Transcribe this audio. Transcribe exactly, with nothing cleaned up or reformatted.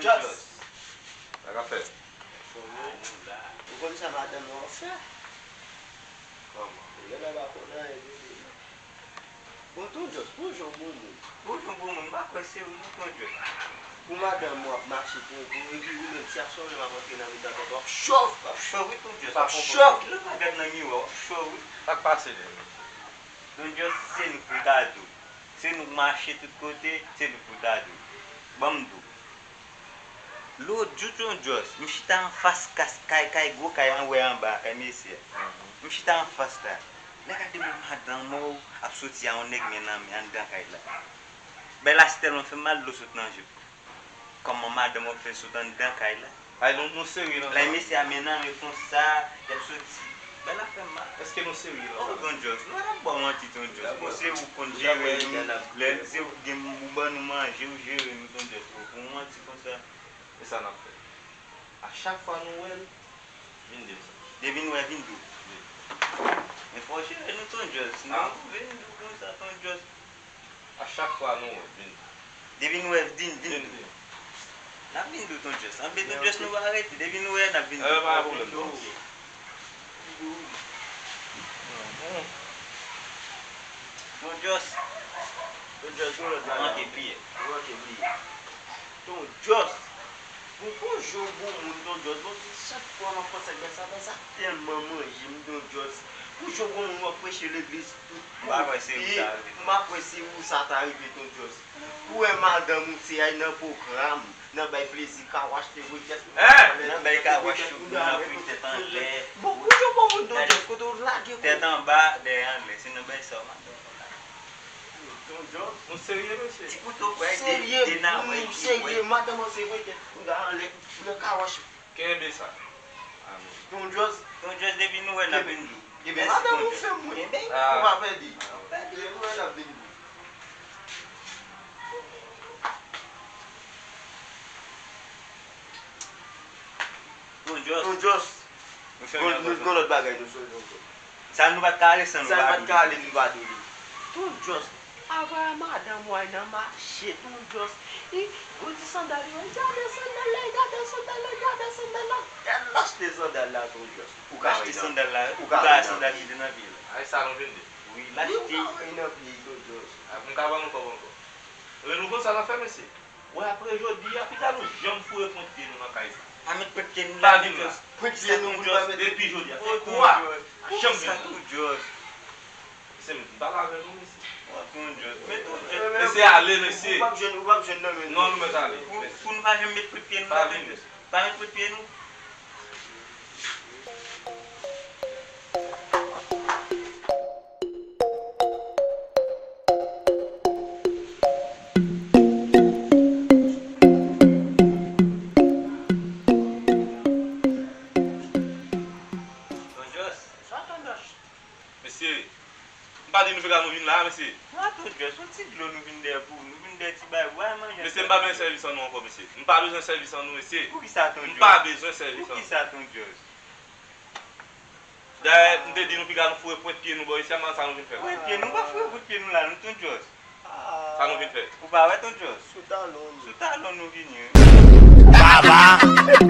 Just. Sa k ap fèt? Ou konn sa madanm nan ap fè? Kòman? Ou genlè pa konn anyen de li. Bon, Ton Just, pou jan w bon moun. Pou jan w bon moun, m pa kwè se ou non, Ton Just. Pou madanm ou ap mache pou, pou, epi ou menm, si ap sonje m ap antre nan mitan tèt ou, w ap chòf, w ap chòf, wi, Ton Just, w ap chòf. Lè w pa gad nan miwa, w ap chòf, wi. Sa k pase, Dènye? Ton Just, se nou k pou ta di w. Se nou k mache tout kote, se nou k pou ta di w. Ban m di w. Lòt jou, Ton Just, m chita anfas kas, kay, kay gwo kay anwè anba, kay mesye a. M chita anfas la. Lè gade m wè madanm ou ap soti a yon nèg men nan men anndan kay la. Bagay la si tèlman fè m mal, dlo sot nan je m. Kòman madanm ou ap fè sot anndan kay la? Ay, nou, nou serye nan sa. Lè mesye a men nan men konsa, y ap soti. Bagay la fè m mal. Èske nou serye nan sa? Oh, Ton Just, nou pa t ap ba w manti, Ton Just. Bon, se ou k konn jere nou. Lè se ou k gen, ou ban nou manje, ou jere nou, Ton Just. Pou w manti konsa. E sa n ap fè. A chak fwa nou wè l, vin di l sa. Depi n wè, vin di w. Wi. Men fò w jere nou, Ton Just. Sinon, vin di w konsa, Ton Just. A chak fwa nou wè, vin di. Depi n wè, vin, vin di w. N ap vin di w, Ton Just. Anben, Ton Just, nou pa rete. Depi n wè, n ap vin di w. E, pa gen pwoblèm, non. Ton Just. Ton Just, nou lòt bagay. Manke bliye. Manke bliye. Ton Just. Bon, pou jan w bon moun, Ton Just. Bon, chak fwa m ap panse ak bagay sa, bagay sa tèlman manje m, Ton Just. Pou jan w bon moun, w ap preche legliz tout kote. M pa kwè se ou sa, wi. M pa kwè se ou sa ta rive, Ton Just. Pou wè madanm ou se ay nan pwogram, nan bay plezi, kawach te voye tèt ou nan anlè, nan bay kawach yo, nan voye tèt anlè. Bon, pou jan w bon moun, Ton Just, kote w lage kou. Tèt anba, dèyè anlè, se nan bay sa w madanm ou la. Ton Just, nou serye, mesye? Ti kouto, bay de, de nan, bay de, serye, madanm an se voye tèt ou nan anlè, nan kawach. Kenbe sa. Amen. Ton Just. Ton Just, depi nou wè, n ap vin di w. Kenbe. Mèsi, madanm ou fè m wi. Kenbe. Ou pa pèdi. Depi nou wè, n ap vin di w. Ton Just. Ton Just. Nou fè m yon lòt bagay, nou sonje ankò. Sa nou pa t ka ale san nou pa di w. Sa nou pa t ka ale, nou pa di w li. Ton Just. Avè madanm ou ay nan mache, Ton Just. I, ou di sandal yo, gade sandal la, gade sandal la, gade sandal la. Tèl l achte sandal la, Ton Just. Ou ka achte sandal la, ou ka achte sandal ki te nan pye l. Ay sa nou vin di. Wi, l achte. Ou ka wè nan pye, Ton Just. M ka ban nou kòb ankò. Ebyen, nou konn sa n ap fè, mesye. Wè, apre jodi a, pita nou janm foure pwent pye nou nan kay sa. Pa met pwent pye nou la, Ton Just. Pwent pye nou pou nou pa met. Depi jodi a, fè kwa. Janm vin. Pou ki sa, Ton Just? Mesye, m pale avè nou, mesye. Mesye, ale, mesye. Ou p ap jwenn, ou p ap jwenn nan men nou. Non, nou mèt ale. Pou, pou nou pa janm met pwent pye nou la, Ton Just. Pa met pwent pye nou. Mesye, m pa di nou fè sa nou vin la, mesye. Wa, Ton Just, yon ti dlo nou vin dèyè pou ou. Nou vin dèyè ti bay, bwè manje. Mesye, m pa bezwen sèvis an nou ankò, mesye. M pa bezwen sèvis an nou, mesye. Poukisa, Ton Just? M pa bezwen sèvis an nou. Poukisa, Ton Just? Dayè, m te di nou piga nou foure pwent pye nou bò isi a, men sa nou vin fè la. Pwent pye nou, pa foure pwent pye nou la, non, Ton Just. Sa nou vin fè. Ou pa wè, Ton Just? Sou talon nou. Sou talon nou vini, wi. Baba!